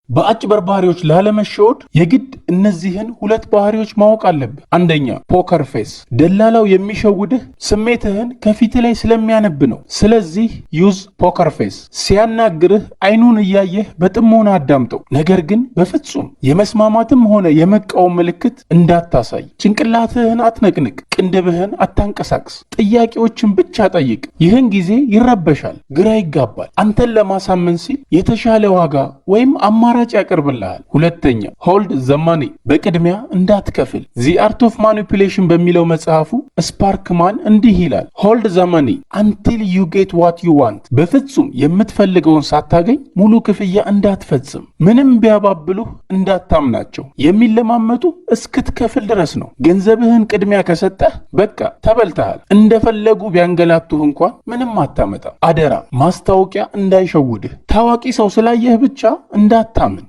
በአጭበርባሪዎች ላለመሸወድ የግድ እነዚህን ሁለት ባህሪዎች ማወቅ አለብህ። አንደኛ፣ poker face። ደላላው የሚሸውድህ ስሜትህን ከፊትህ ላይ ስለሚያነብ ነው። ስለዚህ use poker face። ሲያናግርህ አይኑን እያየህ በጥሞና አዳምጠው። ነገር ግን በፍጹም የመስማማትም ሆነ የመቃወም ምልክት እንዳታሳይ። ጭንቅላትህን አትነቅንቅ፣ ቅንድብህን አታንቀሳቅስ። ጥያቄዎችን ብቻ ጠይቅ። ይህን ጊዜ ይረበሻል፣ ግራ ይጋባል። አንተን ለማሳመን ሲል የተሻለ ዋጋ ወይም አማራጭ ያቀርብልሃል። ሁለተኛ፣ hold the money፣ በቅድሚያ እንዳትከፍል። The Art of Manipulation በሚለው መጽሐፉ ስፓርክማን እንዲህ ይላል፣ "Hold the money until you get what you want።" በፍጹም የምትፈልገውን ሳታገኝ ሙሉ ክፍያ እንዳትፈጽም። ምንም ቢያባብሉህ እንዳታምናቸው። የሚለማመጡህ እስክትከፍል ድረስ ነው። ገንዘብህን ቅድሚያ ከሰጠህ በቃ ተበልተሃል። እንደፈለጉ ቢያንገላቱህ እንኳን ምንም አታመጣም። አደራ፣ ማስታወቂያ እንዳይሸውድህ። ታዋቂ ሰው ስላየህ ብቻ እንዳታምን።